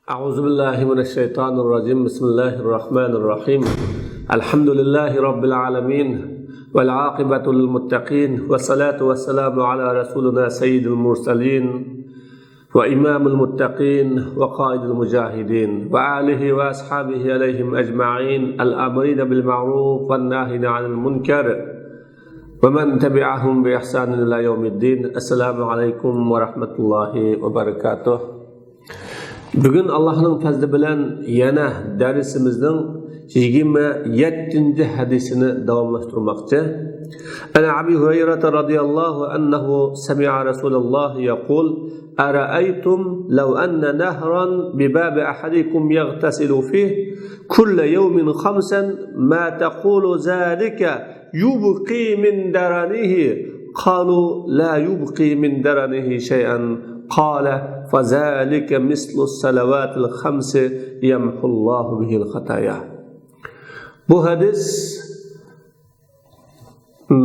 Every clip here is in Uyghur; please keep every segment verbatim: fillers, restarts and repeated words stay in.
أعوذ بالله من الشيطان الرجيم. بسم الله الرحمن الرحيم. الحمد لله رب العالمين، والعاقبة للمتقين، والصلاة والسلام على رسولنا سيد المرسلين وإمام المتقين وقائد المجاهدين وآله وأصحابه عليهم أجمعين، الآمرين بالمعروف والناهين عن المنكر ومن تبعهم بإحسان إلى يوم الدين. السلام عليكم ورحمة الله وبركاته. بۈگۈن ئاللاھنىڭ پەزلى بىلەن يەنە دەرسىمىزنىڭ يىگىرمە يەتتىنچى ھەدىسىنى داۋاملاشتۇرماقچى. عن أبي هريرة رضي الله عنه سمع رسول الله يقول: أرأيتم لو أن نهرا بباب أحدكم يغتسل فيه كل يوم خمسا ما تقول ذلك يبقي من درنه؟ قالوا: لا يبقي من درنه شيئا. قال: فذلك مثل الصلوات الخمس يمحو الله به الخطايا. بۇ ھەدىس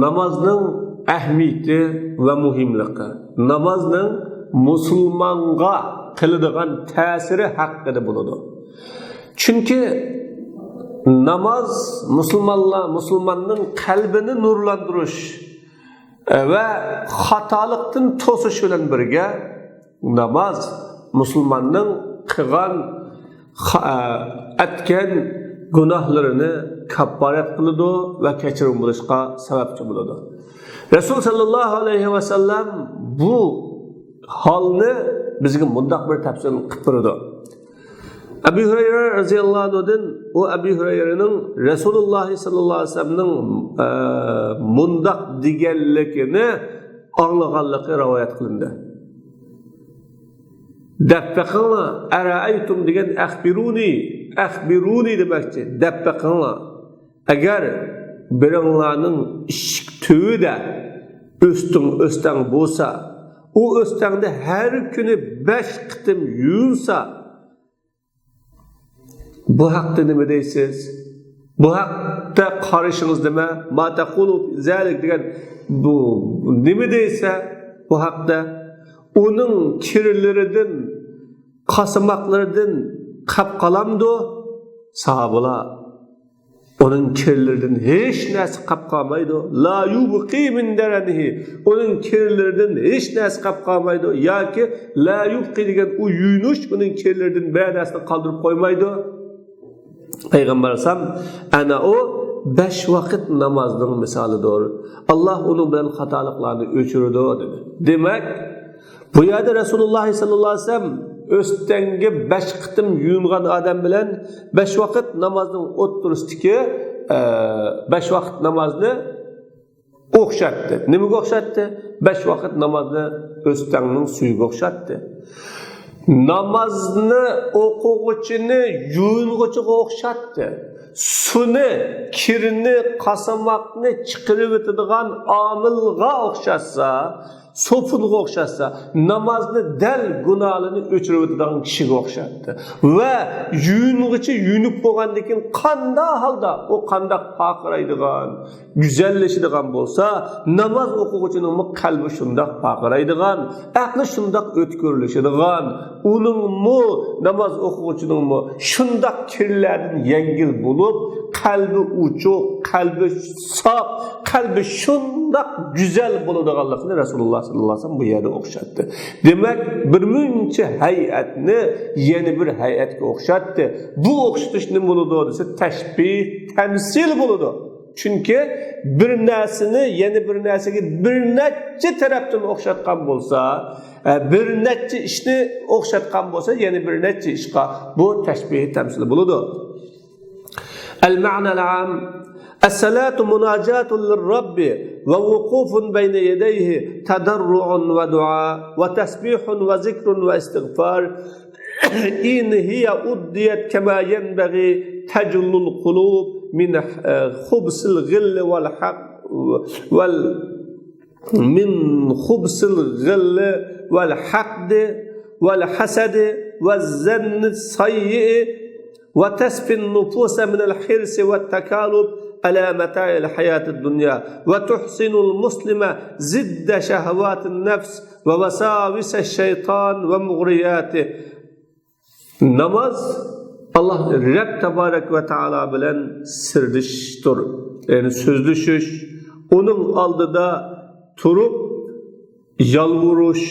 نامازنىڭ ئەھمىيىتى ۋە مۇھىملىقى، نامازنىڭ مۇسۇلمانغا قىلىدىغان تەسىرى ھەققىدە بولىدۇ. چۈنكى ناماز مۇسۇلمانلار، مۇسۇلماننىڭ قەلبىنى نۇرلاندۇرۇش ۋە خاتالىقتىن توسۇش بىلەن بىرگە، ناماز مۇسۇلماننىڭ قىلغان، خا-، ئەتكەن گۇناھلىرىنى كاپپارەت قىلىدۇ ۋە كەچۈرۈم بولۇشقا سەۋەبچى بولىدۇ. رەسۇل سەللەللاھۇ ئەلەيھى ۋەسەللەم بۇ ھالنى بىزگە مۇنداق بىر تەپسىر قىلىپ بېرىدۇ. ئەبۇ ھۇرەيرە رەزىياللاھۇ ئەنھۇدىن، ئۇ ئەبۇ ھۇرەيرىنىڭ رەسۇلۇللاھ سەللەللاھۇ ئەلەيھى ۋەسەللەمنىڭ، ئە، مۇنداق دېگەنلىكىنى ئاڭلىغانلىقى رىۋايەت قىلىندى. دەپ بېقىڭلار، ئەرەئەيتۇم دېگەن ئەخبىرۇنى، ئەخبىرۇنى دېمەكچى، دەپ بېقىڭلار. ئەگەر بىرىڭلارنىڭ ئىشىك تۈۋىدە ئۆستەڭ، ئۆستەڭ بولسا، ئۇ ئۆستەڭدە ھەر كۈنى بەش قېتىم يۇيۇنسا، بۇ ھەقتە نېمە دەيسىز؟ بۇ ھەقتە قارىشىڭىز نېمە؟ ما تەقۇلۇ فى زالىك دېگەن بۇ نېمە دەيسە بۇ ھەقتە؟ ئۇنىڭ كىرلىرىدىن، قاسىماقلىرىدىن قاپ قالامدۇ؟ ساھابىلار، ئۇنىڭ كىرلىرىدىن ھېچ نەرسە قاپ قالمايدۇ. لا يۇبقى مىن دەرەنىھى. ئۇنىڭ كىرلىرىدىن ھېچ نەرسە قاپ قالمايدۇ. ياكى لا يۇبقى دېگەن ئۇ يۇيۇنۇش ئۇنىڭ كىرلىرىدىن بىرەر نەرسىنى قالدۇرۇپ قويمايدۇ. پەيغەمبەر ئەلەيھىسسالام ئەنە ئۇ بەش ۋاقىت نامازنىڭ مىسالىدۇر. ئاللاھ ئۇنىڭ بىلەن خاتالىقلارنى ئۆچۈرىدۇ، دېدى. دېمەك، بۇ يەردە رەسۇلۇللاھ سەللەللاھۇ ئەلەيھى ۋەسەللەم ئۆستەڭگە بەش قېتىم يۇيۇنغان ئادەم بىلەن بەش ۋاقىت نامازنىڭ ئوتتۇرىسىدىكى، ئە، بەش ۋاقىت نامازنى ئوخشاتتى. نېمىگە ئوخشاتتى؟ بەش ۋاقىت نامازنى ئۆستەڭنىڭ سۈيىگە ئوخشاتتى. نامازنى ئوقۇغۇچىنى يۇيۇنغۇچىغا ئوخشاتتى. سۇنى، كىرنى، قاسىماقنى چىقىرىۋېتىدىغان ئامىلغا ئوخشاتسا، سوپۇنغا ئوخشاتسا، نامازنى دەل گۇناھلىرىنى ئۆچۈرۈۋېتىدىغان كىشىگە ئوخشاتتى. ۋە يۇيۇنغۇچى يۇيۇنۇپ بولغاندىن كېيىن قانداق ھالدا، ئۇ قانداق پارقىرايدىغان، گۈزەللىشىدىغان بولسا، ناماز ئوقۇغۇچىنىڭمۇ قەلبى شۇنداق پارقىرايدىغان، ئەقلى شۇنداق ئۆتكۈرلىشىدىغان، ئۇنىڭمۇ، ناماز ئوقۇغۇچىنىڭمۇ شۇنداق كىرلەردىن يەڭگىل بولۇپ، قەلبى ئوچۇق، قەلبى ساپ، قەلبى شۇنداق گۈزەل بولىدىغانلىقىنى رەسۇلۇللاھ سەللەللاھۇ ئەلەيھى ۋەسەللەم بۇ يەردە ئوخشاتتى. دېمەك، بىر مۇنچە ھەيئەتنى يەنە بىر ھەيئەتكە ئوخشاتتى. بۇ ئوخشىتىش نېمە بولىدۇ دېسە، تەشبىھ، تەمسىل بولىدۇ. چۈنكى بىر نەرسىنى يەنە بىر نەرسىگە بىر نەچچە تەرەپتىن ئوخشاتقان بولسا، ئە، بىر نەچچە ئىشنى ئوخشاتقان بولسا، يەنە بىر نەچچە ئىشقا بۇ تەشبىھ، تەمسىل بولىدۇ. المعنى العام: الصلاة مناجاة للرب ووقوف بين يديه تضرع ودعاء وتسبيح وذكر واستغفار. إن هي أديت كما ينبغي تجل القلوب من خبث الغل والحق وال من خبث الغل والحقد والحسد والظن السيء وتصفي النفوس من الحرص والتكالب على متاع الحياة الدنيا وتحصن المسلم ضد شهوات النفس ووساوس الشيطان ومغرياته. ناماز ئاللا رەب تابارەك ۋە تائالا بىلەن سىردىشىشتۇر. يەنى سۆزلىشىش، ئۇنىڭ ئالدىدا تۇرۇپ يالۋۇرۇش،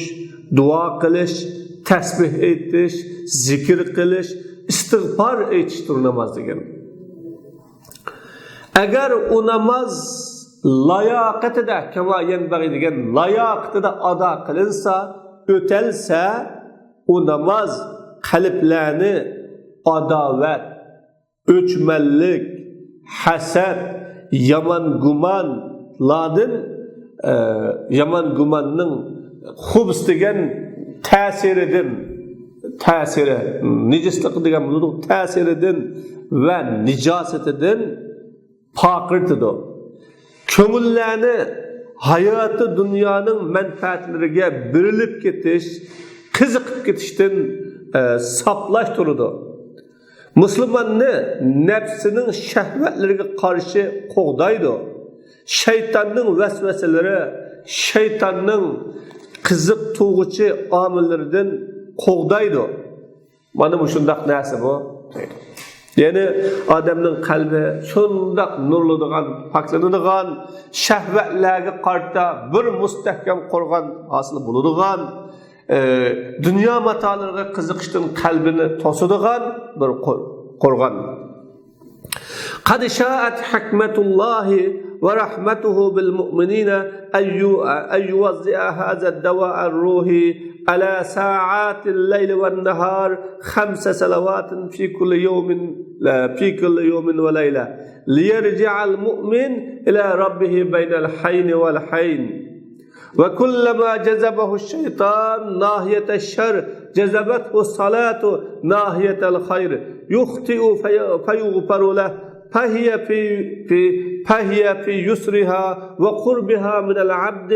دۇئا قىلىش، تەسبىھ ئېيتىش، زىكىر قىلىش، ئىستىغپار ئېيتىشتۇر ناماز دېگەن. ئەگەر ئۇ ناماز لاياقىتىدە، كەما يەنبەغى دېگەن لاياقىتىدە ئادا قىلىنسا، ئۆتەلسە، ئۇ ناماز قەلبلەرنى ئاداۋەت، ئۆچمەنلىك، ھەسەت، يامان گۇمانلاردىن، ئە، يامان گۇماننىڭ خۇبس دېگەن تەسىرىدىن، تەسىرى، نىجىسلىقى دېگەن بولىدۇ، تەسىرىدىن ۋە نىجاسىتىدىن پاكىتىدۇ. كۆڭۈللەرنى ھاياتى دۇنيانىڭ مەنپەئەتلىرىگە بېرىلىپ كېتىش، قىزىقىپ كېتىشتىن، ئە، ساپلاشتۇرىدۇ. مۇسۇلماننى نەپسىنىڭ شەھۋەتلىرىگە قارشى قوغدايدۇ. شەيتاننىڭ ۋەسۋەسىلىرى، شەيتاننىڭ قىزىقتۇرغۇچى ئامىللىرىدىن قوغدايدۇ. مانا مۇشۇنداق نەرسە بۇ. يەنى ئادەمنىڭ قەلبى شۇنداق نۇرلىنىدىغان، پاكلىنىدىغان، شەھۋەتلەرگە قارىتا بىر مۇستەھكەم قورغان ھاسىل بولىدىغان، ئى، دۇنيا ماتالىرىغا قىزىقىشتىن قەلبىنى توسىدىغان بىر قو-، قورغان. قد شاءت حكمة الله ورحمته بالمؤمنين أن يو-، أن يوزع هذا الدواء الروحي على ساعات الليل والنهار خمس صلوات في كل يوم، في كل يوم وليلة، ليرجع المؤمن إلى ربه بين الحين والحين. وكلما جذبه الشيطان ناحية الشر، جذبته الصلاة ناحية الخير، يخطئ في-، فيغفر له، فهي في، في، فهي في يسرها وقربها من العبد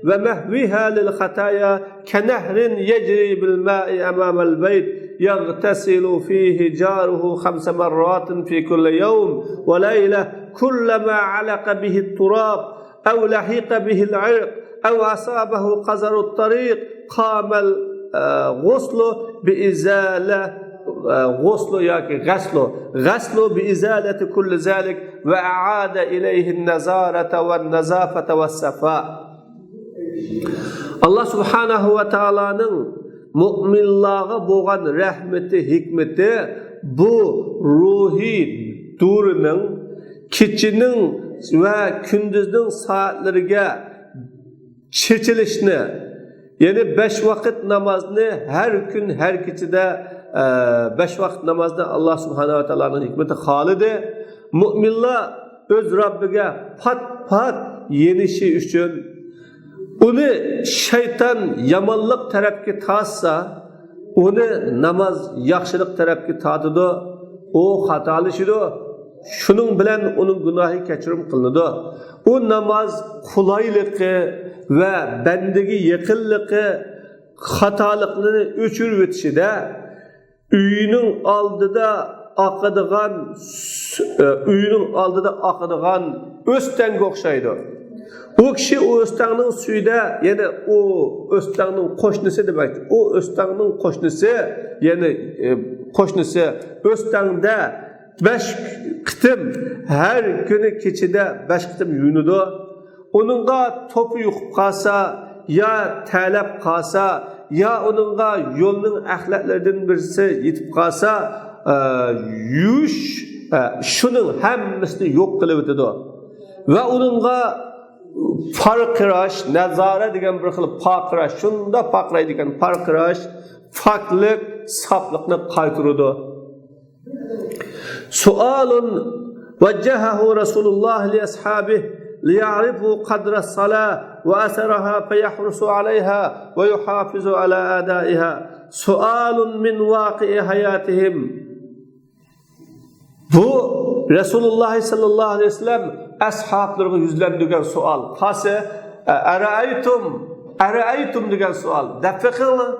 ومحوها للخطايا كنهر يجري بالماء أمام البيت يغتسل فيه جاره خمس مرات في كل يوم وليلة، كلما علق به التراب أو لحق به العرق أو أصابه قذر الطريق قام الغسل بإزالة، غسل ياكى غسل، غسل بإزالة كل ذلك وأعاد إليه النضارة والنظافة والصفاء. ئاللا سۇبھانەھۇ ۋە تائالانىڭ مۇئمىنلارغا بولغان رەھمىتى، ھېكمىتى بۇ روھىي دورىنىڭ كېچىنىڭ ۋە كۈندۈزنىڭ سائەتلىرىگە چېچىلىشنى، يەنى بەش ۋاقىت نامازنى ھەر كۈن، ھەر كېچىدە، ئە، بەش ۋاقىت نامازنى ئاللا سۇبھانەھۇ ۋە تائالانىڭ ھېكمىتى خالىدى. مۇئمىنلار ئۆز رەببىگە پات-پات يېنىشى ئۈچۈن، ئۇنى شەيتان يامانلىق تەرەپكە تارتسا، ئۇنى ناماز ياخشىلىق تەرەپكە تارتىدۇ، ئۇ خاتالىشىدۇ. شۇنىڭ بىلەن ئۇنىڭ گۇناھى كەچۈرۈم قىلىنىدۇ. ئۇ ناماز قولايلىقى ۋە بەندىگە يېقىنلىقى خاتالىقلىرىنى ئۆچۈرۈۋېتىشىدە، ئۆينىڭ ئالدىدا ئاقىدىغان سۈ-، ئۆينىڭ ئالدىدا ئاقىدىغان ئۆستەڭگە ئوخشايدۇ. ئۇ كىشى ئۇ ئۆستەڭنىڭ سۈيىدە، يەنى ئۇ ئۆستەڭنىڭ قوشنىسى دېمەكچى. ئۇ ئۆستەڭنىڭ قوشنىسى، يەنى، ئە، قوشنىسى ئۆستەڭدە بەش قېتىم، ھەر كۈنى كېچىدە بەش قېتىم يۇيۇنىدۇ. ئۇنىڭغا توپا يۇقۇپ قالسا، يا تەرلەپ قالسا، يا ئۇنىڭغا يولنىڭ ئەخلەتلىرىدىن بىرسى يېتىپ قالسا، ئە، يۇيۇش، ئە، شۇنىڭ ھەممىسىنى يوق قىلىۋېتىدۇ. ۋە ئۇنىڭغا پارقىراش، نەزارە دېگەن بىر خىل پارقىراش، شۇنداق پارقىرايدىكەن، پارقىراش، پاكلىق، ساپلىقنى قايتۇرىدۇ. سؤال وجهه رسول الله لأصحابه ليعرفوا قدر الصلاة وأثرها فيحرصوا عليها ويحافظوا على أدائها. سؤال من واقع حياتهم. بۇ رەسۇلۇللاھ سەللەللاھۇ ئەلەيھى ۋەسەللەم ئەسھابلىرىغا يۈزلەندۈرگەن سوئال. قالسا، ئەرەئەيتۇم، ئەرەئەيتۇم دېگەن سوئال. دەپ بېقىڭلار،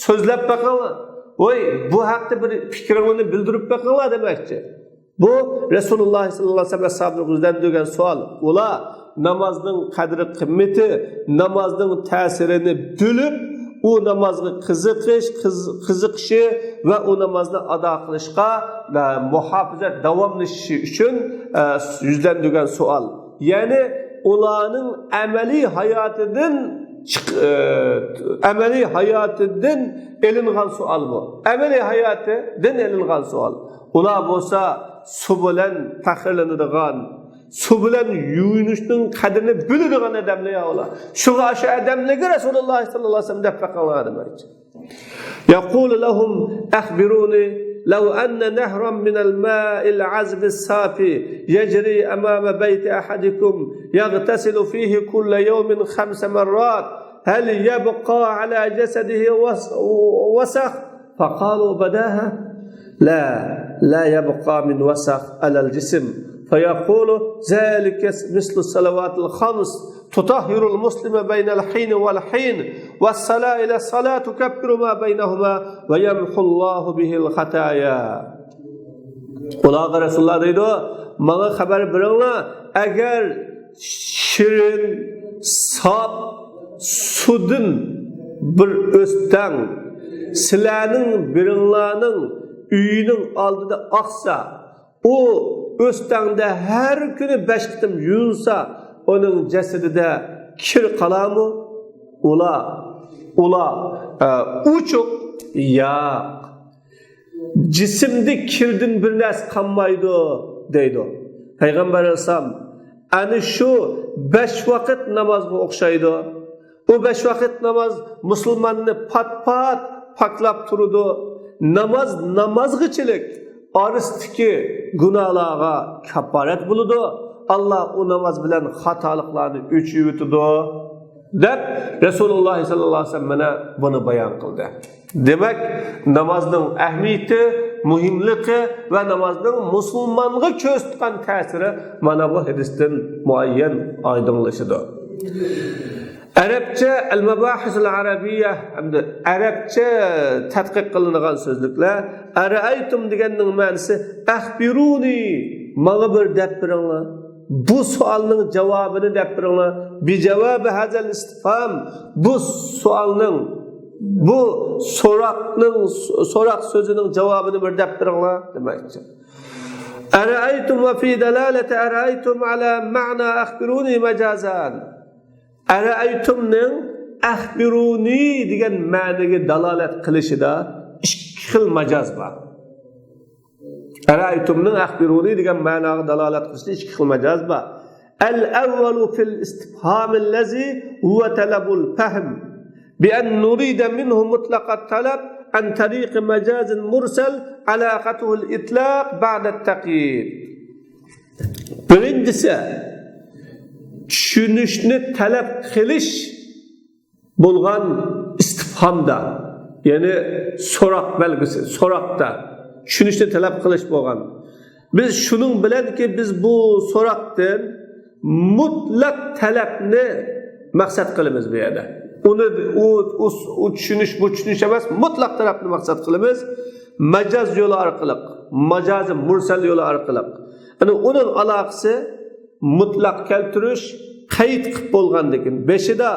سۆزلەپ بېقىڭلار. ۋاي، بۇ ھەقتە بىر پىكرىڭلارنى بىلدۈرۈپ بېقىڭلار دېمەكچى. بۇ رەسۇلۇللاھ سەللەللاھۇ ئەلەيھى ۋەسەللەم ئەسھابلىرىغا يۈزلەندۈرگەن سوئال. ئۇلار نامازنىڭ قەدرى-قىممىتى، نامازنىڭ تەسىرىنى بىلىپ، ئۇ نامازغا قىزىقىش، قىز-، قىزىقىشى ۋە ئۇ نامازنى ئادا قىلىشقا، ئە، مۇھاپىزەت، داۋاملىشىشى ئۈچۈن، ئە، يۈزلەندۈرگەن سوئال. يەنى ئۇلارنىڭ ئەمەلىي ھاياتىدىن چىق-، ئە، ئەمەلىي ھاياتىدىن ئېلىنغان سوئال بۇ. ئەمەلىي ھاياتىدىن ئېلىنغان سوئال. ئۇلار بولسا سۇ بىلەن پەخىرلىنىدىغان، سۇ بىلەن يۇيۇنۇشنىڭ قەدرىنى بىلىدىغان ئادەملەر يا ئۇلار. شۇڭا شۇ ئادەملەرگە رەسۇلۇللاھ سەللەللاھۇ ئەلەيھى ۋەسەللەم دەپ بېقىڭلار دېمەكچى. يقول لهم: أخبروني لو أن نهرا من الماء العذب الصافي يجري أمام بيت أحدكم يغتسل فيه كل يوم خمس مرات، هل يبقى على جسده وس-، وسخ؟ فقالوا: بداها، لا، لا يبقى من وسخ على الجسم. فيقول: ذلك مثل الصلوات الخمس، تطهر المسلم بين الحين والحين، والصلاة إلى الصلاة تكفر ما بينهما، ويمحو الله به الخطايا. ئۇلارغا رەسۇلۇللاھ دەيدۇ، ماڭا خەۋەر بېرىڭلار، ئەگەر شېرىن، ساپ سۇدىن بىر ئۆستەڭ سىلەرنىڭ بىرىڭلارنىڭ ئۆيىنىڭ ئالدىدا ئاقسا، ئۇ ئۆستەڭدە ھەر كۈنى بەش قېتىم يۇيۇنسا، ئۇنىڭ جەسىتىدە كىر قالارمۇ؟ ئۇلار، ئۇلار، ئە، ئوچۇق، ياق. جىسىمدە كىردىن بىر نەرسە قالمايدۇ، دەيدۇ. پەيغەمبەر ئەلەيھىسسالام ئەنە شۇ بەش ۋاقىت نامازغا ئوخشايدۇ. ئۇ بەش ۋاقىت ناماز مۇسۇلماننى پات-پات پاكلاپ تۇرىدۇ. ناماز نامازغىچىلىك، ئارىسىدىكى گۇناھلارغا كاپپارەت بولىدۇ. ئاللا ئۇ ناماز بىلەن خاتالىقلارنى ئۆچۈرۈۋېتىدۇ، دەپ رەسۇلۇللاھ سەللەللاھۇ ئەلەيھى ۋەسەللەم مانا بۇنى بايان قىلدى. دېمەك، نامازنىڭ ئەھمىيىتى، مۇھىملىقى ۋە نامازنىڭ مۇسۇلمانغا كۆرسىتىدىغان تەسىرى مانا بۇ ھەدىستىن مۇئەييەن ئايدىڭلىشىدۇ. ئەرەبچە ئەل-مەباھىسۇل ئەرەبىيە ھەمدە ئەرەبچە تەتقىق قىلىنغان سۆزلۈكلەر، ئەرەئەيتۇم دېگەننىڭ مەنىسى ئەخبىرۇنى، ماڭا بىر دەپ بېرىڭلار. بۇ سوئالنىڭ جاۋابىنى دەپ بېرىڭلار. بىجاۋابى ھازەل ئىستىفھام، بۇ سوئالنىڭ، بۇ سوراقنىڭ، سوراق سۆزىنىڭ جاۋابىنى بىر دەپ بېرىڭلار دېمەكچى. ئەرەئەيتۇم ۋە فى دالالەتى ئەرەئەيتۇم ئەلا مەنا ئەخبىرۇنى مەجازەن. ئەرەئەيتۇمنىڭ ئەخبىرۇنى دېگەن مەنىگە دالالەت قىلىشىدا ئىككى خىل مەجاز بار. ئەرەئەيتۇمنىڭ ئەخبىرۇنى دېگەن مەناغا دالالەت قىلىشتا ئىككى خىل مەجاز بار. ئەل ئەۋۋەلۇ فىل ئىستىفھامىللەزى ھۇۋە تەلەبۇل پەھم، بىئەن نۇرىدە مىنھۇ مۇتلەقەت تەلەب ئەن تەرىقى مەجازىن مۇرسەل ئەلاقەتۇھۇل ئىتلاق بەئدەت تەقيىد. بىرىنچىسى، چۈشىنىشنى تەلەپ قىلىش بولغان ئىستىپھامدا، يەنى سوراق بەلگىسى، سوراقتا چۈشىنىشنى تەلەپ قىلىش بولغان. بىز شۇنىڭ بىلەنكى، بىز بۇ سوراقتىن مۇتلەق تەلەپنى مەقسەت قىلىمىز بۇ يەردە. ئۇنى، ئۇ، ئۇ، ئۇ چۈشىنىش، بۇ چۈشىنىش ئەمەس، مۇتلەق تەلەپنى مەقسەت قىلىمىز. مەجاز يولى ئارقىلىق، مەجازى مۇرسەل يولى ئارقىلىق. يەنى ئۇنىڭ ئالاقىسى مۇتلەق كەلتۈرۈش، قەيت قىلىپ بولغاندىن كېيىن، بېشىدا،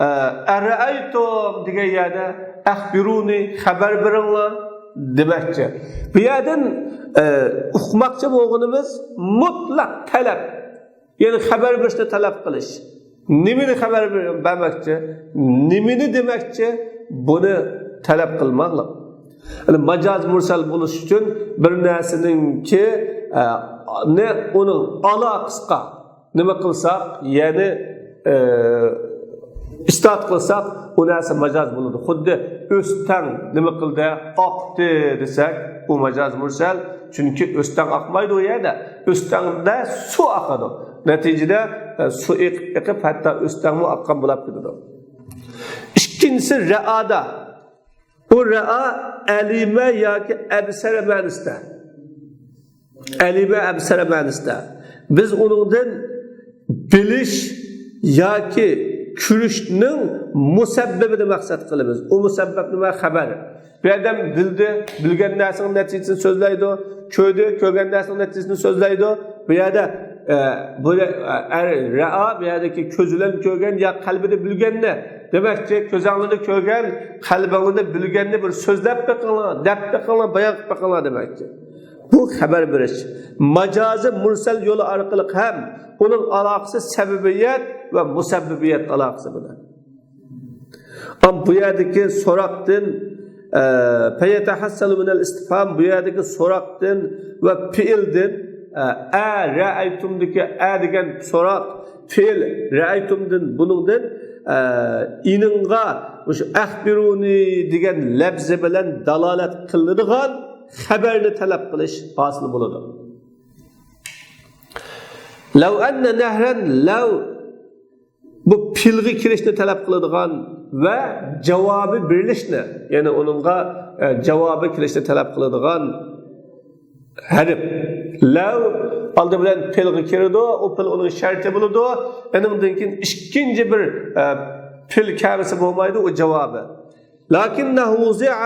ئە، ئەرەئەيتۇم دېگەن يەردە ئەخبىرۇنى، خەۋەر بېرىڭلار دېمەكچى. بۇ يەردىن، ئە، ئۇقماقچى بولغىنىمىز مۇتلەق تەلەپ. يەنى خەۋەر بېرىشنى تەلەپ قىلىش. نېمىنى خەۋەر بېر-، بەرمەكچى؟ نېمىنى دېمەكچى؟ بۇنى تەلەپ قىلماقلىق. يەنى ماجاز مۇرسەل بولۇش ئۈچۈن بىر نەرسىنىڭكى، ئە، نى، ئۇنىڭ ئالاقىسىغا نېمە قىلساق، يەنى، ئە، ئىسپات قىلساق، ئۇ نەرسە ماجاز بولىدۇ. خۇددى ئۆستەڭ نېمە قىلدى؟ ئاقتى دېسەك، ئۇ ماجاز مۇرسەل. چۈنكى ئۆستەڭ ئاقمايدۇ ئۇ يەردە. ئۆستەڭدە سۇ ئاقىدۇ. نەتىجىدە، ئە، سۇ ئېقىپ، ئېقىپ، ھەتتا ئۆستەڭمۇ ئاققان بولاپ كېتىدۇ. ئىككىنچىسى رەئادا. ئۇ رەئا ئەلىمە ياكى ئەبسەرە مەنىسىدە. ئەلىمە ئەبسەرە مەنىسىدە. بىز ئۇنىڭدىن بىلىش ياكى كۆرۈشنىڭ مۇسەببىبىنى مەقسەت قىلىمىز. ئۇ مۇسەببەب نېمە؟ خەۋەر. بۇ ئادەم بىلدى، بىلگەن نەرسىنىڭ نەتىجىسىنى سۆزلەيدۇ، كۆردى، كۆرگەن نەرسىنىڭ نەتىجىسىنى سۆزلەيدۇ. بۇ يەردە ئە، بۇ، ئە، ئەر، رەئا بۇ يەردىكى كۆز بىلەن كۆرگەن يا قەلبىدە بىلگەننى دېمەكچى. كۆزۈڭلاردا كۆرگەن، قەلبىڭلاردا بىلگەننى بىر سۆزلەپ بېقىڭلار، دەپ بېقىڭلار، بايان قىلىپ بېقىڭلار دېمەكچى. بۇ خەۋەر بېرىش. ماجازى مۇرسەل يولى ئارقىلىق ھەم ئۇنىڭ ئالاقىسى سەۋەبىيەت ۋە مۇسەببىبىيەت ئالاقىسى بىلەن. ئەم بۇ يەردىكى سوراقتىن، ئە، فيتحصل من الاستفهام، بۇ يەردىكى سوراقتىن ۋە پېئىلدىن، ئە، ئە رەئەيتۇمدىكى ئە دېگەن سوراق، پېئىل رەئەيتۇمدىن، بۇنىڭدىن، ئە، ئىنىڭغا مۇشۇ ئەخبىرۇنى دېگەن لەپزى بىلەن دالالەت قىلىنىدىغان خەۋەرنى تەلەپ قىلىش ھاسىل بولىدۇ. لو أن نهرا، لو بۇ پېئىلغا كېلىشنى تەلەپ قىلىدىغان ۋە جاۋابى بېرىلىشنى، يەنى ئۇنىڭغا، ئە، جاۋابى كېلىشنى تەلەپ قىلىدىغان ھەرپ. لەۋ ئالدى بىلەن پېئىلغا كىرىدۇ، ئۇ پېئىل ئۇنىڭ شەرتى بولىدۇ. ئۇنىڭدىن كېيىن ئىككىنچى بىر، ئە، پېئىل كەلمىسە بولمايدۇ، ئۇ جاۋابى. لكنه وضع،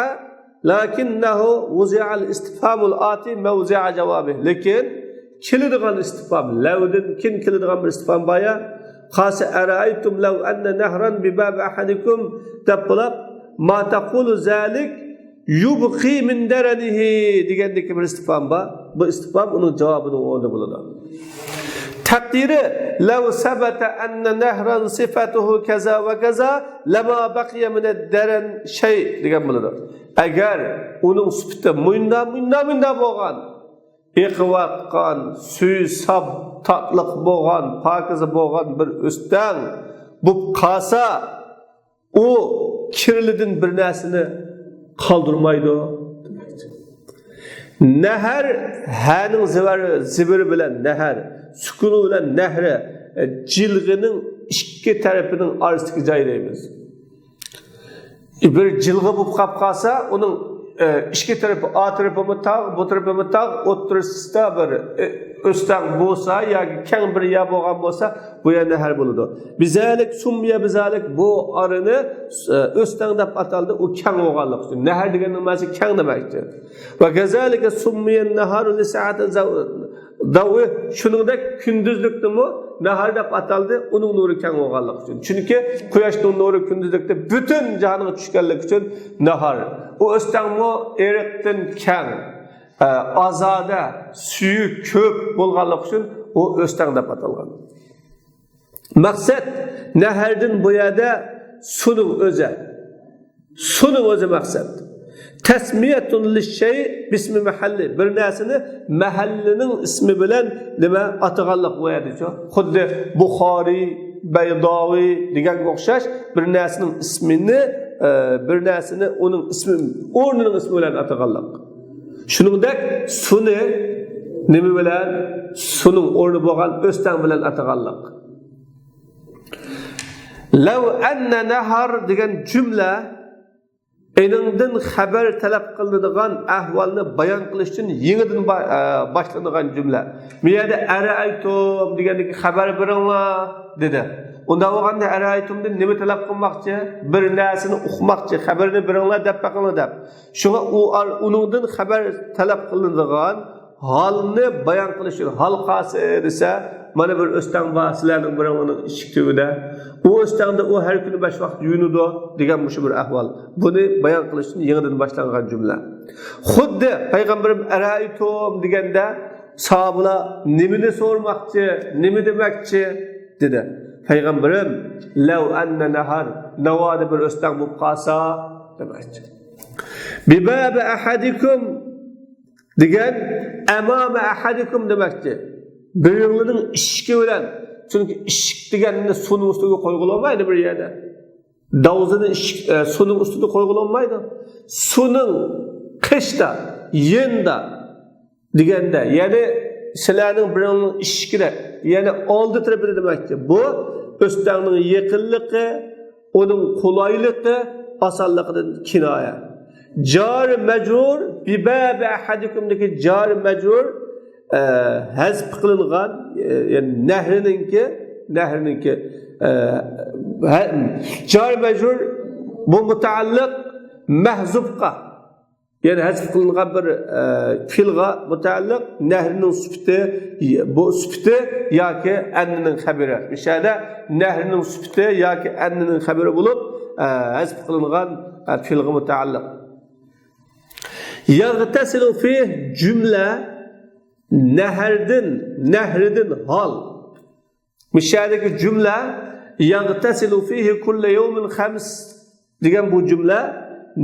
لكنه وضع الاستفهام الآتي موضع جوابه. لېكىن كېلىدىغان ئىستىفھام، لەۋدىن كېيىن كېلىدىغان بىر ئىستىفھام بار يا. قالسا، أرأيتم لو أن نهرا بباب أحدكم دەپ بولۇپ، ما تقول ذلك يبقي من درنه دېگەندىكى بىر ئىستىفھام بار. بۇ ئىستىفھام ئۇنىڭ جاۋابىنىڭ ئورنىدا بولىدۇ. تەقدىرى، لو ثبت أن نهرا صفته كذا وكذا لما بقي من الدرن شيء دېگەن بولىدۇ. ئەگەر ئۇنىڭ سۈپىتى مۇنداق، مۇنداق، مۇنداق بولغان، ئېقىۋاتقان سۈيى ساپ، تاتلىق بولغان، پاكىزە بولغان بىر ئۆستەڭ بولۇپ قالسا، ئۇ كىرلىدىن بىر نەرسىنى قالدۇرمايدۇ. نەھەر، ھەنىڭ زىبىرى، زىبىرى بىلەن نەھەر، سۈكۈنى بىلەن نەھرى، ئە، جىلغىنىڭ ئىككى تەرىپىنىڭ ئارىسىدىكى جاي دەيمىز. بىر جىلغا بولۇپ قاپ قالسا، ئۇنىڭ، ئە، ئىككى تەرىپى، ئا تەرىپىمۇ تاغ، بۇ تەرىپىمۇ تاغ، ئوتتۇرىسىدا بىر، ئە، ئۆستەڭ بولسا ياكى كەڭ بىر يەر بولغان بولسا، بۇ يەر نەھەر بولىدۇ. بىزەلىك سۇممىيە بىزەلىك، بۇ ئارىنى، ئە، ئۆستەڭ دەپ ئاتالدى، ئۇ كەڭ بولغانلىقى ئۈچۈن. نەھەر دېگەننىڭ مەنىسى كەڭ دېمەكتۇر. ۋە كەزەلىكە سۇممىيە نەھارۇ لىسەئەتى زەۋ-، دەۋى، شۇنىڭدەك كۈندۈزلۈكنىمۇ ناھار دەپ ئاتالدى، ئۇنىڭ نۇرى كەڭ بولغانلىقى ئۈچۈن. چۈنكى قۇياشنىڭ نۇرى كۈندۈزلۈكتە پۈتۈن جاھانغا چۈشكەنلىكى ئۈچۈن ناھار. ئۇ ئۆستەڭمۇ ئېرىقتىن كەڭ، ئە، ئازادە، سۈيى كۆپ بولغانلىقى ئۈچۈن ئۇ ئۆستەڭ دەپ ئاتالغان. مەقسەت، نەھەردىن بۇ يەردە سۇنىڭ ئۆزى. سۇنىڭ ئۆزى مەقسەت. تەسمىيەتۇن لىششەي بىسمى مەھەللى. بىر نەرسىنى مەھەللىنىڭ ئىسمى بىلەن نېمە ئاتىغانلىق بۇ يەردىچۇ. خۇددى بۇخارىي، بەيداۋى دېگەنگە ئوخشاش بىر نەرسىنىڭ ئىسمىنى، ئە، بىر نەرسىنى ئۇنىڭ ئىسمى، ئورنىنىڭ ئىسمى بىلەن ئاتىغانلىق. شۇنىڭدەك سۇنى نېمە بىلەن؟ سۇنىڭ ئورنى بولغان ئۆستەڭ بىلەن ئاتىغانلىق. لەۋ ئەننە نەھار دېگەن جۈملە ئېنىڭدىن خەۋەر تەلەپ قىلىنىدىغان ئەھۋالنى بايان قىلىش ئۈچۈن يېڭىدىن با-، ئە، باشلىنىدىغان جۈملە. بۇ يەردە ئەرەئەيتۇم دېگەندىكى خەۋەر بېرىڭلار دېدى. ئۇنداق بولغاندا ئەرەئەيتۇمدىن نېمە تەلەپ قىلماقچى؟ بىر نەرسىنى ئۇقماقچى، خەۋەرنى بېرىڭلار دەپ بېقىڭلار دەپ. شۇڭا ئۇ ئار-، ئۇنىڭدىن خەۋەر تەلەپ قىلىنىدىغان ھالنى بايان قىلىش ئۈچۈن، ھال قالسا دېسە، مانا بىر ئۆستەڭ بار، سىلەرنىڭ بىرىڭلارنىڭ ئىشىك تۈۋىدە. ئۇ ئۆستەڭدە ئۇ ھەر كۈنى بەش ۋاقىت يۇيۇنىدۇ دېگەن مۇشۇ بىر ئەھۋال. بۇنى بايان قىلىش ئۈچۈن يېڭىدىن باشلانغان جۈملە. خۇددى پەيغەمبىرىم ئەرەئەيتۇم دېگەندە، ساھابىلار نېمىنى سورىماقچى، نېمە دېمەكچى دېدى. پەيغەمبىرىم، لەۋ ئەننە نەھار، ناۋادا بىر ئۆستەڭ بولۇپ قالسا دېمەكچى. بىبابى ئەھەدىكۇم دېگەن ئەمامە ئەھەدىكۇم دېمەكچى. بىرىڭلارنىڭ ئىشىكى بىلەن. چۈنكى ئىشىك دېگەننى سۇنىڭ ئۈستىگە قويغىلى بولمايدۇ بىر يەردە. داۋزىنى ئىشىك، ئە، سۇنىڭ ئۈستىدە قويغىلى بولمايدۇ. سۇنىڭ قېشىدا، يېنىدا دېگەندە، يەنى سىلەرنىڭ بىرىڭلارنىڭ ئىشىكىدە، يەنى ئالدى تەرىپىدە دېمەكچى. بۇ ئۆستەڭنىڭ يېقىنلىقى، ئۇنىڭ قولايلىقى، ئاسانلىقىدىن كىنايە. جار مەجرۇر، بىبابى ئەھەدىكۇمدىكى جار مەجرۇر، ئە، ھەزپ قىلىنغان، ئە، يەنى نەھرىنىڭكى، نەھرىنىڭكى، ئە، ھە-، جار مەجرۇر بۇ مۇتەئەللىق مەھزۇپقا. يەنى ھەزپ قىلىنغان بىر، ئە، پېئىلغا مۇتەئەللىق نەھرىنىڭ سۈپىتى، بۇ سۈپىتى ياكى ئەننىنىڭ خەبىرى. مۇشۇ يەردە نەھرىنىڭ سۈپىتى ياكى ئەننىنىڭ خەبىرى بولۇپ، ئە، ھەزپ قىلىنغان، ئە، پېئىلغا مۇتەئەللىق. يەغتەسىلۇ فىھ جۈملە نەھەردىن، نەھرىدىن ھال. مۇشۇ يەردىكى جۈملە يەغتەسىلۇ فىھ كۇللە يەۋمىن خەمس دېگەن بۇ جۈملە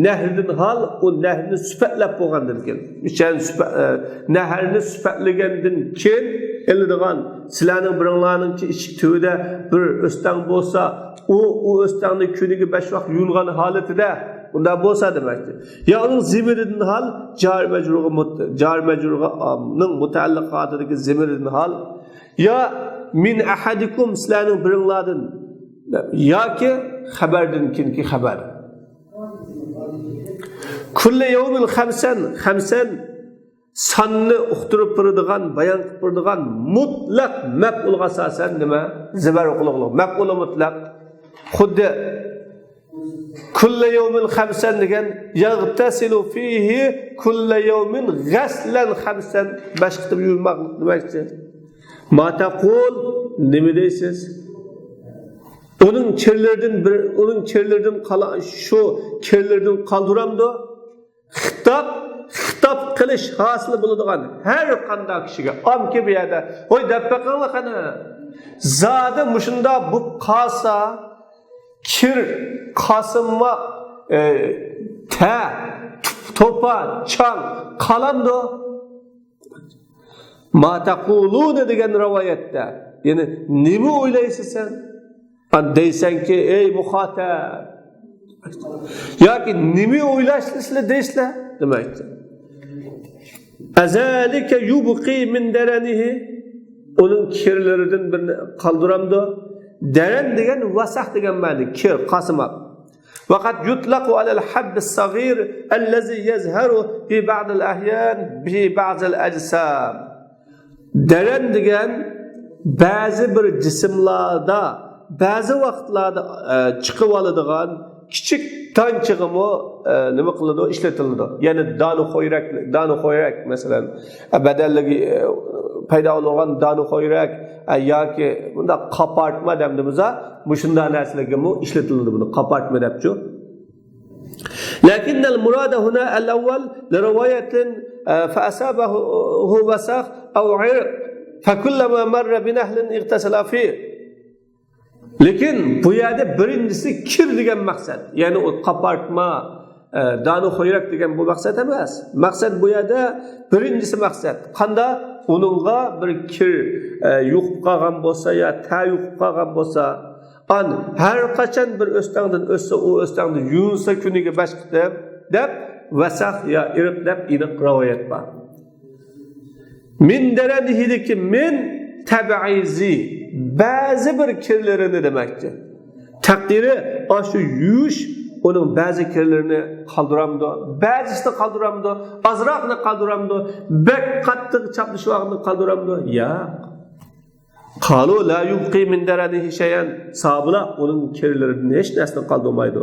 نەھرىدىن ھال، ئۇ نەھرنى سۈپەتلەپ بولغاندىن كېيىن. مۇشۇ يەرنى سۈپە-، ئە، نەھرنى سۈپەتلىگەندىن كېيىن ئېلىنىدىغان، سىلەرنىڭ بىرىڭلارنىڭكى ئىشىك تۈۋىدە بىر ئۆستەڭ بولسا، ئۇ، ئۇ ئۆستەڭنى كۈنىگە بەش ۋاق يۇيۇنغان ھالىتىدە، ئۇنداق بولسا دېمەكچى. يا ئۇنىڭ زېمىرىدىن ھال، جار مەجرۇرغا مۇت-، جار مەجرۇرغا، ئام، نىڭ مۇتەئەللىقاتىدىكى زېمىرىدىن ھال، يا مىن ئەھەدىكۇم، سىلەرنىڭ بىرىڭلاردىن، ياكى خەبەردىن كېيىنكى خەبەر. كۇللە يەۋمىن خەمسەن، خەمسەن ساننى ئۇقتۇرۇپ بېرىدىغان، بايان قىلىپ بېرىدىغان مۇتلەق مەپئۇلغا ئاساسەن نېمە؟ زىبەر ئوقۇلغۇلۇق. مەپئۇلى مۇتلەق. خۇددى كۇللە يەۋمىن خەمسەن دېگەن، يەغتەسىلۇ فىھى كۇللە يەۋمىن غەسلەن خەمسەن، بەش قېتىم يۇيۇنماقلىق دېمەكچى. ما تەقۇل، نېمە دەيسىز؟ ئۇنىڭ كىرلىرىدىن بىر، ئۇنىڭ كىرلىرىدىن قالا-، شۇ كىرلىرىدىن قالدۇرامدۇ؟ خىتاب، خىتاب قىلىش ھاسىل بولىدىغان ھەر قانداق كىشىگە، ئامكى بۇ يەردە، ۋاي دەپ بېقىڭلار قېنى. زادى مۇشۇنداق بولۇپ قالسا، كىر، قاسىماق، ئە، تە، توپا، چاڭ قالامدۇ؟ ما تەقۇلۇنە دېگەن رىۋايەتتە، يەنى نېمە ئويلايسەن سەن؟ ئان دەيسەنكى، ئەي مۇخاتەب. ياكى نېمە ئويلاشسىلەر دەيسىلەر دېمەكچى. ئەزالىكە يۇبقى مىن دەرەنىھى. ئۇنىڭ كىرلىرىدىن بىرنى قالدۇرامدۇ؟ دەرەن دېگەن ۋەسەخ دېگەن مەنە، كىر، قاسىماق. ۋەقەد يۇتلەقۇ ئەلەل ھەببىس سەغىر ئەللەزى يەزھەرۇ فى بەزىل ئەھيان فى بەزىل ئەجسام. دەرەن دېگەن بەزى بىر جىسىملاردا، بەزى ۋاقىتلاردا، ئە، چىقىۋالىدىغان كىچىك دانچىغىمۇ، ئە، نېمە قىلىدۇ؟ ئىشلىتىلىدۇ. يەنى دانە خويرەك، دانە خويرەك، مەسىلەن، ئە، بەدەنلىكى، ئە، پەيدا بولغان دانە خويرەك، ئە، ياكى بۇنداق قاپارتما دەمدىمىزا، مۇشۇنداق نەرسىلەرگىمۇ ئىشلىتىلىدۇ بۇنى، قاپارتما دەپچۇ. لكن المراد هنا الأول لرواية، آه، فأصابه وسخ أو عرق فكلما مر بنهر اغتسل فيه. لېكىن بۇ يەردە بىرىنچىسى كىر دېگەن مەقسەت. يەنى ئۇ قاپارتما، ئە، دانە خويرەك دېگەن بۇ مەقسەت ئەمەس. مەقسەت بۇ يەردە بىرىنچىسى مەقسەت. قاندا ئۇنىڭغا بىر كىر، ئە، يۇقۇپ قالغان بولسا يا تە يۇقۇپ قالغان بولسا، ئان ھەر قاچان بىر ئۆستەڭدىن ئۆتسە، ئۇ ئۆستەڭدە يۇيۇنسا كۈنىگە بەش قېتىم دەپ، ۋەسەخ يا ئىرق دەپ ئېنىق رىۋايەت بار. مىن دەرەنىھىدىكى مىن تەبئىزى، بەزى بىر كىرلىرىنى دېمەكچى. تەقدىرى ئاشۇ يۇيۇش ئۇنىڭ بەزى كىرلىرىنى قالدۇرامدۇ، بەزىسىنى قالدۇرامدۇ، ئازراقنى قالدۇرامدۇ، بەك قاتتىق چاپلىشىۋالغىنىنى قالدۇرامدۇ؟ ياق. قالۇ لا يۇبقى مىن دەرەنىھى شەيئەن. ساھابىلار ئۇنىڭ كىرلىرىدىن ھېچ نەرسىنى قالدۇرمايدۇ.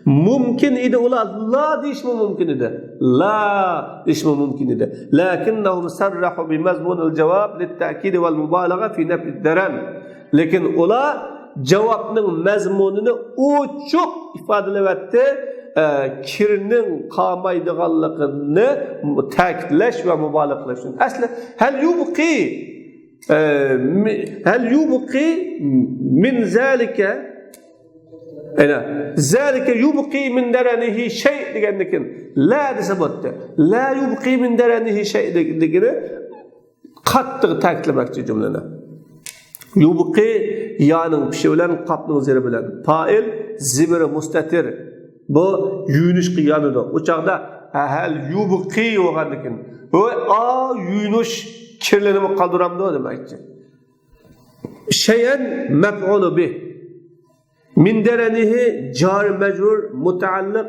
مۇمكىن ئىدى، ئۇلار لا دېيىشمۇ مۇمكىن ئىدى. لا دېيىشمۇ مۇمكىن ئىدى. لكنهم صرحوا بمضمون الجواب للتأكيد والمبالغة في نفي الدرن. لېكىن ئۇلار جاۋابنىڭ مەزمۇنىنى ئوچۇق ئىپادىلەۋەتتى، ئە، كىرنىڭ قالمايدىغانلىقىنى تەكىتلەش ۋە مۇبالىغە قىلىش ئۈچۈن. ئەسلى، ھەل يۇبقى ئە، مى-، ھەل يۇبقى مىن زالىكە، ئەنە، زالىكە يۇبقى مىن دەرەنىھى شەي دېگەندىكىن، لا دېسە بولدى. لا يۇبقى مىن دەرەنىھى شەي دېگىنى قاتتىق تەكىتلىمەكچى جۈملىنى. يۇبقى يانىڭ پېشى بىلەن، قاپنىڭ زېرى بىلەن. پائىل زېمىرى مۇستەتىر. بۇ يۇيۇنۇشقا يانىدۇ. ئۇ چاغدا ھە-، ھەل يۇبقى بولغاندىكىن، ۋە ئا يۇيۇنۇش كىرلىرىنىمۇ قالدۇرامدۇ دېمەكچى. شەيئەن مەپئۇلى بىھ. مىن دەرەنىھى جار مەجرۇر مۇتەئەللىق،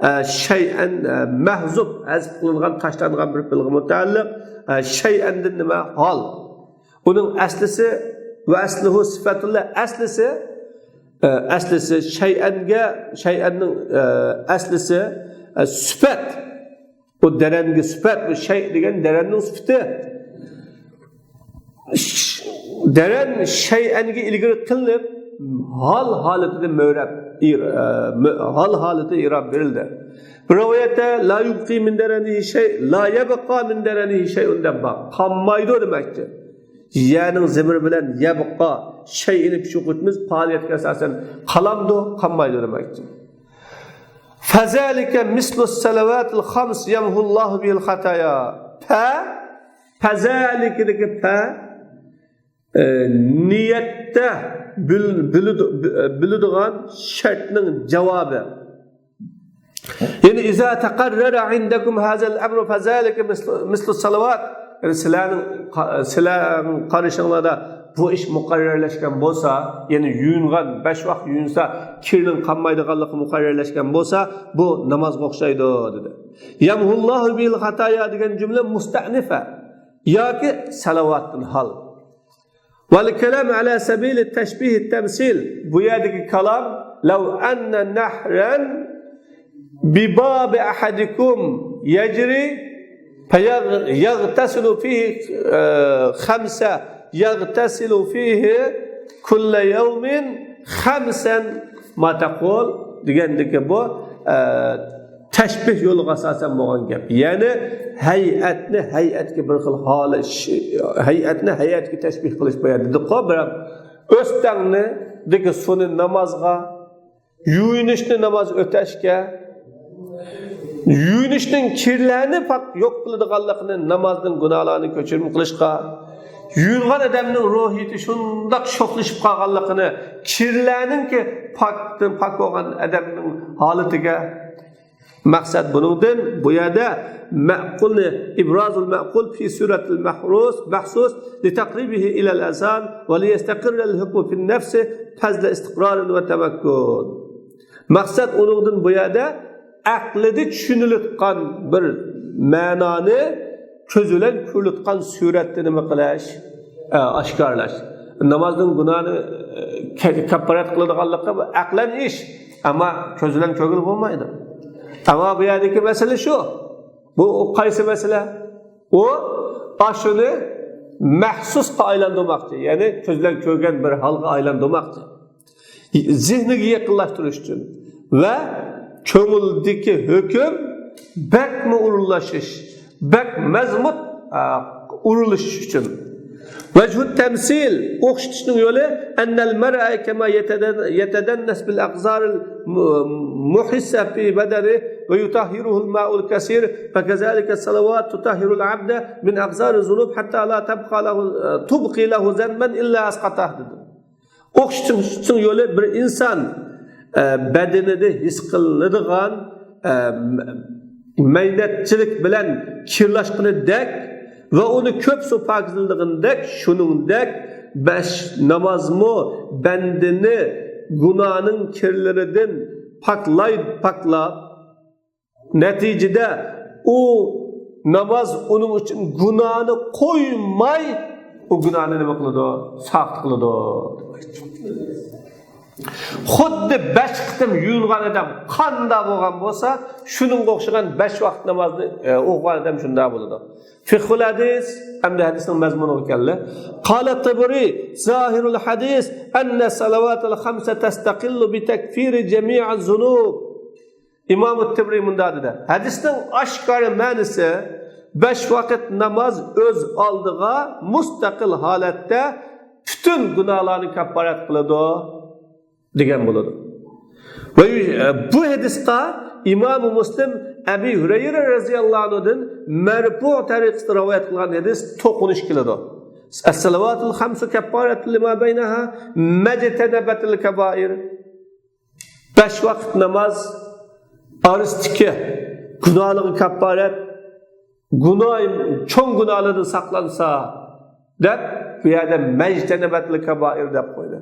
ئە، شەيئەن، ئە، مەھزۇپ، ھەزپ قىلىنغان، تاشلانغان بىر پېئىلغا مۇتەئەللىق، ئە، شەيئەندىن نېمە؟ ھال. ئۇنىڭ ئەسلىسى ۋە ئەسلىھۇ سىفەتۇللا، ئەسلىسى، ئە، ئەسلىسى شەيئەنگە، شەيئەننىڭ، ئە، ئەسلىسى، ئە، سۈپەت. بۇ دەرەنگە سۈپەت، بۇ شەي دېگەن دەرەننىڭ سۈپىتى. دەرەن شەيئەنگە ئىلگىرى قىلىنىپ، ھال ھالىتىدە مۆرەپ، ئىر-، ئە، مۆ-، ھال ھالىتىدە ئىراب بېرىلدى. بىر رىۋايەتتە، لا يۇبقى مىن دەرەنىھى شەي، لا يەبقا مىن دەرەنىھى شەيئۇن دەپ بار. قالمايدۇ دېمەكچى. يەنىڭ زېمىرى بىلەن يەبقا، شەيئىنى پىشۇرۇپ ئۆتىمىز، پائالىيەتكە ئاساسەن قالامدۇ، قالمايدۇ دېمەكچى. فەزالىكە مىسلۇ سەلەۋاتىل خەمس يەمھۇللاھۇ بىھىل خاتايا. پە، پەزالىكىدىكى پە، ئە، نىيەتتە بىل-، بىلىدۇ-، بى-، بىلىدىغان شەرتنىڭ جاۋابى. يەنى، ئىزا تەقەررەرە ئىندەكۇم ھازەل ئەمرۇ فەزالىكە مىسلۇ، مىسلۇ سەلەۋات. يەنى، سىلەرنىڭ قا-، سىلەرنىڭ قارىشىڭلاردا بۇ ئىش مۇقەررەرلەشكەن بولسا، يەنى يۇيۇنغان، بەش ۋاق يۇيۇنسا، كىرنىڭ قالمايدىغانلىقى مۇقەررەرلەشكەن بولسا، بۇ نامازغا ئوخشايدۇ، دېدى. يەمھۇللاھۇ بىھىل خاتايا دېگەن جۈملە مۇستەئنىفە ياكى سەلەۋاتتىن ھال. ۋەل كەلام ئەلا سەبىلى تەشبىھى تەمسىل. بۇ يەردىكى كالام، لەۋ ئەننە نەھرەن بىبابى ئەھەدىكۇم يەجرى فەيەغ-، يەغتەسىلۇ فىھى، ئە، خەمسە، يەغتەسىلۇ فىھى كۇللە يەۋمىن خەمسەن ما تەقۇل دېگەندىكى بۇ، ئە، تەشبىھ يولىغا ئاساسەن بولغان گەپ. يەنى ھەيئەتنى ھەيئەتكە بىر خىل ھالى، ش-، ھەيئەتنى ھەيئەتكە تەشبىھ قىلىش بۇ يەردە دېدۇققۇ، بىراق ئۆستەڭنىدىكى سۇنى نامازغا، يۇيۇنۇشنى ناماز ئۆتەشكە، يۇيۇنۇشنىڭ كىرلەرنى پاك يوق قىلىدىغانلىقىنى نامازنىڭ گۇناھلارنى كەچۈرۈم قىلىشقا، يۇيۇنغان ئادەمنىڭ روھىيىتى شۇنداق شوخلىشىپ قالغانلىقىنى، كىرلەرنىڭكى پاكتىن پاك بولغان ئادەمنىڭ ھالىتىگە، مەقسەت بۇنىڭدىن، بۇ يەردە مەقۇلنى، ئىبرازۇل مەقۇل في صورة المحسوس، محسوس، لتقريبه إلى الأذهان وليستقر الحكم في النفس فضل استقرار وتمكن. مەقسەت ئۇنىڭدىن بۇ يەردە ئەقلىدە چۈشىنىلىدىغان بىر مەنانى كۆز بىلەن كۆرۈلىدىغان سۈرەتتە نېمە قىلىش؟ ئە، ئاشكارىلاش. نامازنىڭ گۇناھنى، ئە، كە-، كاپپارەت قىلىدىغانلىقى بۇ ئەقلەن ئىش. ئەمما كۆز بىلەن كۆرگىلى بولمايدۇ. ئەمما بۇ يەردىكى مەسىلە شۇ. بۇ قايسى مەسىلە؟ ئۇ ئاشۇنى مەھسۇسقا ئايلاندۇرماقچى. يەنى كۆز بىلەن كۆرگەن بىر ھالغا ئايلاندۇرماقچى. زېھنىگە يېقىنلاشتۇرۇش ئۈچۈن ۋە كۆڭۈلدىكى ھۆكۈم بەكمۇ ئورۇنلىشىش، بەك مەزمۇت، ئا، ئورۇنلىشىش ئۈچۈن. ۋەجھۇت تەمسىل، ئوخشىتىشنىڭ يولى، ئەننەل مەرئە كەما يەتەدەن-، يەتەدەننەس بىل ئەغزارىل مۇ-، مۇھىسسە فى بەدەنى ۋە يۇتەھھىرۇھۇل مائۇل كەسىر، فە كەزالىكە سەلەۋات تۇتەھھىرۇل ئەبدە مىن ئەغزارىز زۇنۇب ھەتتا لا تەبقا لەھۇ، تۇبقى لەھۇ زەنبەن ئىللا ئەسقەتەھ، دېدى. ئوخشىتىشنىڭ يولى بىر ئىنسان، ئە، بەدىنىدە ھېس قىلىنىدىغان، ئە، مەينەتچىلىك بىلەن كىرلاشقىنىدەك ۋە ئۇنى كۆپ سۇ پاكىزلىغىنىدەك، شۇنىڭدەك بەش نامازمۇ بەندىنى گۇناھنىڭ كىرلىرىدىن پاكلاي، پاكلاپ، نەتىجىدە ئۇ ناماز ئۇنىڭ ئۈچۈن گۇناھنى قويماي، ئۇ گۇناھنى نېمە قىلىدۇ؟ ساقىت قىلىدۇ. خۇددى بەش قېتىم يۇيۇنغان ئادەم قانداق بولغان بولسا، شۇنىڭغا ئوخشىغان بەش ۋاقىت نامازنى، ئە، ئوقۇغان ئادەم شۇنداق بولىدۇ. فىقھۇل ھەدىس، ئەمدى ھەدىسنىڭ مەزمۇنىغا كەلدى. قال الطبري، ظاهر الحديث أن الصلوات الخمس تستقل بتكفير جميع الذنوب. ئىمام تەبرى مۇنداق دېدى، ھەدىسنىڭ ئاشكارا مەنىسى، بەش ۋاقىت ناماز ئۆز ئالدىغا مۇستەقىل ھالەتتە پۈتۈن گۇناھلارنى كاپپارەت قىلىدۇ دېگەن بولىدۇ. ۋە بۇ ھەدىسقا ئىمام مۇسلىم ئەبى ھۇرەيرە رەزىياللاھۇ ئەنھۇدىن مەرپۇ تەرىقىسىدە رىۋايەت قىلغان ھەدىس توقۇنۇش كېلىدۇ. الصلوات الخمس كفارة لما بينها ما اجتنبت الكبائر. بەش ۋاقىت ناماز ئارىسىدىكى گۇناھلىرىغا كاپپارەت، گۇناھ، چوڭ گۇناھلاردىن ساقلانسا، دەپ، بۇ يەردە مەجتەنەبەتىل كەبائىر دەپ قويدى.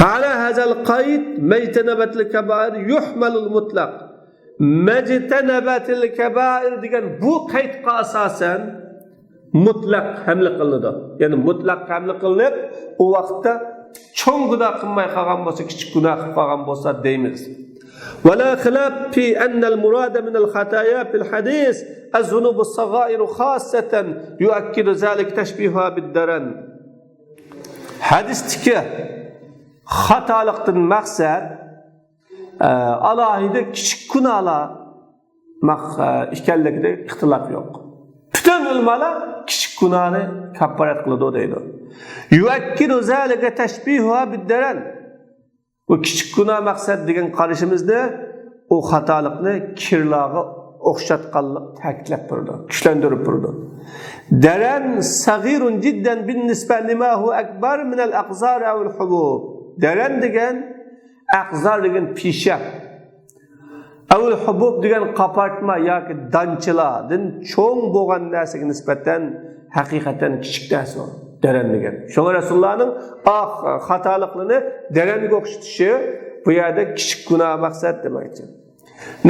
فعلى هذا القيد مجتنبت الكبائر يحمل المطلق. مەجتەنەبەتىل كەبائىر دېگەن بۇ قەيتقا ئاساسەن، مۇتلەق ھەملە قىلىنىدۇ. يەنى مۇتلەق ھەملە قىلىنىپ، ئۇ ۋاقىتتا چوڭ گۇناھ قىلماي قالغان بولسا، كىچىك گۇناھ قىلىپ قالغان بولسا دەيمىز. ولا خلاف في أن المراد من الخطايا في الحديث الذنوب الصغائر خاصة، يؤكد ذلك تشبيهها بالدرن. ھەدىستىكى خاتالىقتىن مەقسەت، ئە، ئالاھىدە كىچىك گۇناھلار مەق-، ئە، ئىكەنلىكىدە ئىختىلاپ يوق. پۈتۈن ئۆلىمالار كىچىك گۇناھنى كاپپارەت قىلىدۇ دەيدۇ. يؤكد ذلك تشبيهها بالدرن. بۇ كىچىك گۇناھ مەقسەت دېگەن قارىشىمىزنى ئۇ خاتالىقنى كىرلارغا ئوخشاتقانلىق تەكىتلەپ تۇرىدۇ، كۈچلەندۈرۈپ تۇرىدۇ. درن صغير جدا بالنسبة لما هو أكبر من الأقذار أو الحبوب. دەرەن دېگەن، ئەقزار دېگەن پىشە. ئەۋل ھۇبۇب دېگەن قاپارتما ياكى دانچىلاردىن چوڭ بولغان نەرسىگە نىسبەتەن ھەقىقەتەن كىچىك نەرسە ئۇ، دەرەن دېگەن. شۇڭا رەسۇلۇللانىڭ ئاق خاتالىقلىرىنى دەرەنگە ئوخشىتىشى بۇ يەردە كىچىك گۇناھ مەقسەت دېمەكچى.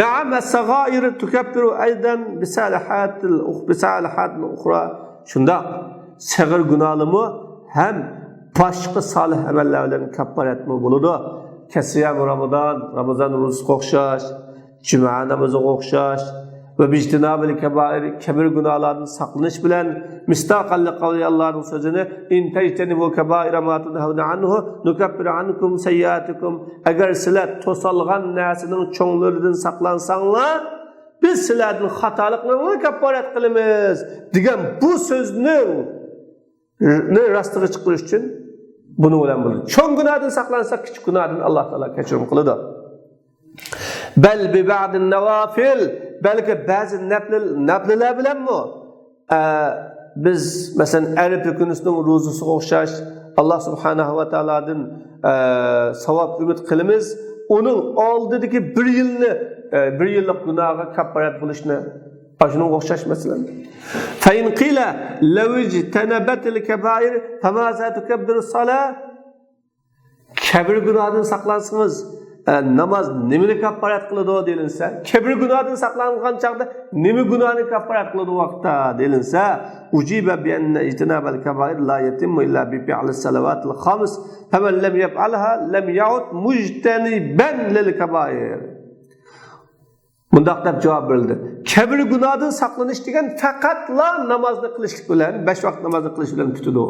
نعم، الصغائر تكفر أيضا بصالحات الأخ-، بصالحات أخرى. شۇنداق، سېغىر گۇناھلىمۇ ھەم باشقا سالىھ ئەمەللەر بىلەن كاپپارەتمۇ بولىدۇ. كەسىيەم رامىزان، رامىزان روزىسىغا ئوخشاش، جۈمە نامىزىغا ئوخشاش ۋە بىجتىنابىل كەبائىر، كەبىر گۇناھلاردىن ساقلىنىش بىلەن، مىسداقەن لىقەۋلى، ئاللانىڭ سۆزىنى، إن تجتنبوا كبائر ما تنهون عنه نكفر عنكم سيئاتكم. ئەگەر سىلەر توسالغان نەرسىنىڭ چوڭلىرىدىن ساقلانساڭلار، بىز سىلەردىن خاتالىقلىرىڭلارنى كاپپارەت قىلىمىز دېگەن بۇ سۆزنىڭ نى راستىغا چىقىرىش ئۈچۈن بۇنىڭ بىلەن بولىدۇ. چوڭ گۇناھدىن ساقلانساق، كىچىك گۇناھدىن ئاللا تائالا كەچۈرۈم قىلىدۇ. بل ببعض النوافل، بەلكى بەزى نەپلى-، نەپلىلەر بىلەنمۇ، ئە، بىز، مەسىلەن، ئەرەپە كۈنىسىنىڭ روزىسىغا ئوخشاش، ئاللا سۇبھانەھۇ ۋە تائالادىن، ئە، ساۋاب ئۈمىد قىلىمىز. ئۇنىڭ ئالدىدىكى بىر يىلنى، ئە، بىر يىللىق گۇناھقا كاپپارەت بولۇشنى، ئاشۇنىڭغا ئوخشاش مەسىلەن. فإن قيل لو اجتنبت الكبائر فماذا تكفر الصلاة؟ كەبىر گۇناھدىن ساقلانسىڭىز، ئە، ناماز نېمىنى كاپپارەت قىلىدۇ دېيىلسە، كەبىر گۇناھدىن ساقلانغان چاغدا نېمە گۇناھنى كاپپارەت قىلىدۇ ۋاقىتتا دېيىلسە، أجيب بأن اجتناب الكبائر لا يتم إلا بفعل الصلوات الخمس، فمن لم يفعلها لم يعد مجتنبا للكبائر. مۇنداق دەپ جاۋاب بېرىلدى، كەبىر گۇناھدىن ساقلىنىش دېگەن پەقەتلا نامازنى قىلىشلىق بىلەن، بەش ۋاقىت نامازنى قىلىش بىلەن پۈتىدۇ.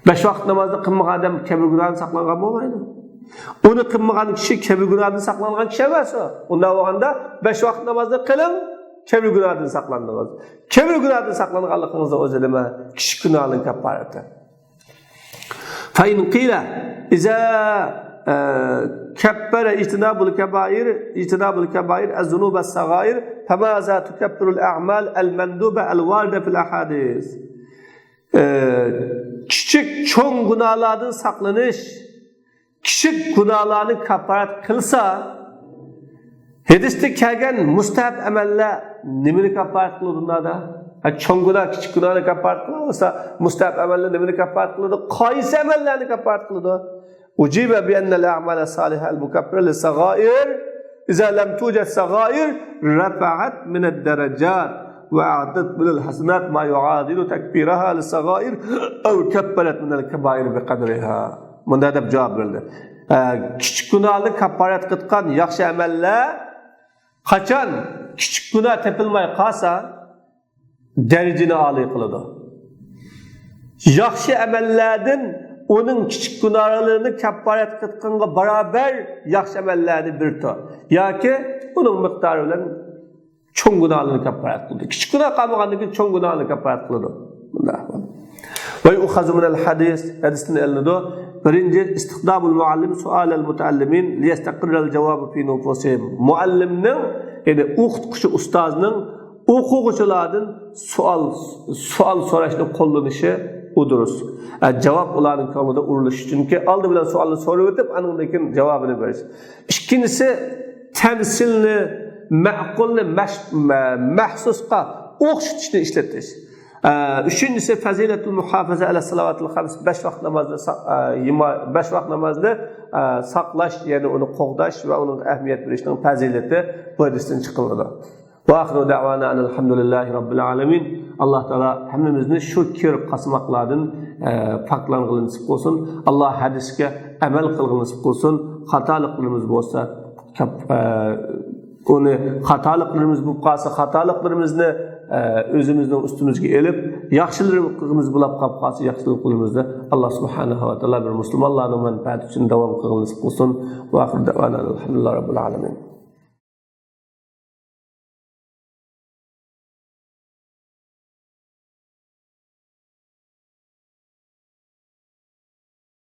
بەش ۋاقىت نامازنى قىلمىغان ئادەم كەبىر گۇناھدىن ساقلانغان بولمايدۇ. ئۇنى قىلمىغان كىشى كەبىر گۇناھدىن ساقلانغان كىشى ئەمەس ئۇ. ئۇنداق بولغاندا بەش ۋاقىت نامازنى قىلىڭ، كەبىر گۇناھدىن ساقلاندىڭىز. كەبىر گۇناھدىن ساقلانغانلىقىڭىزنىڭ ئۆزى نېمە؟ كىچىك گۇناھنىڭ كاپپارىتى. فإن قيل إذا، آه، كفر اجتناب الكبائر، اجتناب الكبائر الذنوب الصغائر، فماذا تكفر الأعمال المندوبة الواردة في الأحاديث؟ ئە، كىچىك، چوڭ گۇناھلاردىن ساقلىنىش كىچىك گۇناھلارنى كاپپارەت قىلسا، ھەدىستە كەلگەن مۇستەھەب ئەمەللەر نېمىنى كاپپارەت قىلىدۇ ئۇنداقتا؟ ھە، چوڭ گۇناھ كىچىك گۇناھنى كاپپارەت قىلالمىسا، مۇستەھەب ئەمەللەر نېمىنى كاپپارەت قىلىدۇ؟ قايسى ئەمەللەرنى كاپپارەت قىلىدۇ؟ أجيب بأن الأعمال الصالحة المكفرة للصغائر إذا لم توجد صغائر رفعت من الدرجات وأعطت من الحسنات ما يعادل تكفيرها للصغائر أو كفرت من الكبائر بقدرها. مۇنداق دەپ جاۋاب بېرىلدى. ئە، كىچىك گۇناھنى كاپپارەت قىلىدىغان ياخشى ئەمەللەر قاچان كىچىك گۇناھ تېپىلماي قالسا، دەرىجىنى ئالىي قىلىدۇ. ياخشى ئەمەللەردىن ئۇنىڭ كىچىك گۇناھلىرىنى كاپپارەت قىلىدىغانغا باراۋەر ياخشى ئەمەللەرنى بېرىدۇ. ياكى ئۇنىڭ مىقدارى بىلەن چوڭ گۇناھلىرىنى كاپپارەت قىلىدۇ. كىچىك گۇناھ قالمىغاندىن كېيىن چوڭ گۇناھنى كاپپارەت قىلىدۇ. بۇنداق ئەھۋال. ويؤخذ من الحديث، ھەدىستىن ئېلىنىدۇ. بىرىنچى، استخدام المعلم سؤال المتعلمين ليستقر الجواب في نفوسهم. مۇئەللىمنىڭ، يەنى ئوقۇتقۇچى ئۇستازنىڭ ئوقۇغۇچىلاردىن سوئال، سوئال سوراشنى قوللىنىشى ئۇ دۇرۇس. ئە، جاۋاب ئۇلارنىڭ كۆڭلىدە ئۇرۇلۇشى. چۈنكى ئالدى بىلەن سوئالنى سورىۋېتىپ، ئاندىن كېيىن جاۋابىنى بېرىش. ئىككىنچىسى، تەمسىلنى، مەقۇلنى مەش-، مە-، مەھسۇسقا ئوخشىتىشنى ئىشلىتىش. ئە، ئۈچىنچىسى، فەزىلەتۇل مۇھافىزە ئەلە سالاۋاتىل خەمس، بەش ۋاقىت نامازنى سا-، ئە، يىما-، بەش ۋاقىت نامازنى، ئە، ساقلاش، يەنى ئۇنى قوغداش ۋە ئۇنىڭغا ئەھمىيەت بېرىشنىڭ پەزىلىتى بۇ ھەدىستىن چىقىلىدۇ. وآخر دعوانا أن الحمد لله رب العالمين. ئاللا تائالا ھەممىمىزنى شۇ كىر قاسماقلاردىن، ئە، پاكلانغىلى نېسىپ قىلسۇن. ئاللا ھەدىسكە ئەمەل قىلغىلى نېسىپ قىلسۇن. خاتالىقلىرىمىز بولسا، كاپ-، ئە، ئۇنى خاتالىقلىرىمىز بولۇپ قالسا، خاتالىقلىرىمىزنى، ئە، ئۆزىمىزنىڭ ئۈستىمىزگە ئېلىپ، ياخشىلىرىمىز بولاپ قالىپ قالسا، ياخشىلىقلىرىمىزنى ئاللا سۇبھانەھۇ ۋە تائالا بىر مۇسۇلمانلارنىڭ مەنپەئەتى ئۈچۈن داۋام قىلغىنى نېسىپ قىلسۇن. ۋە ئاخىر دەۋانا ئەلھەمدۇلىللاھى رەببىل ئالەمىن.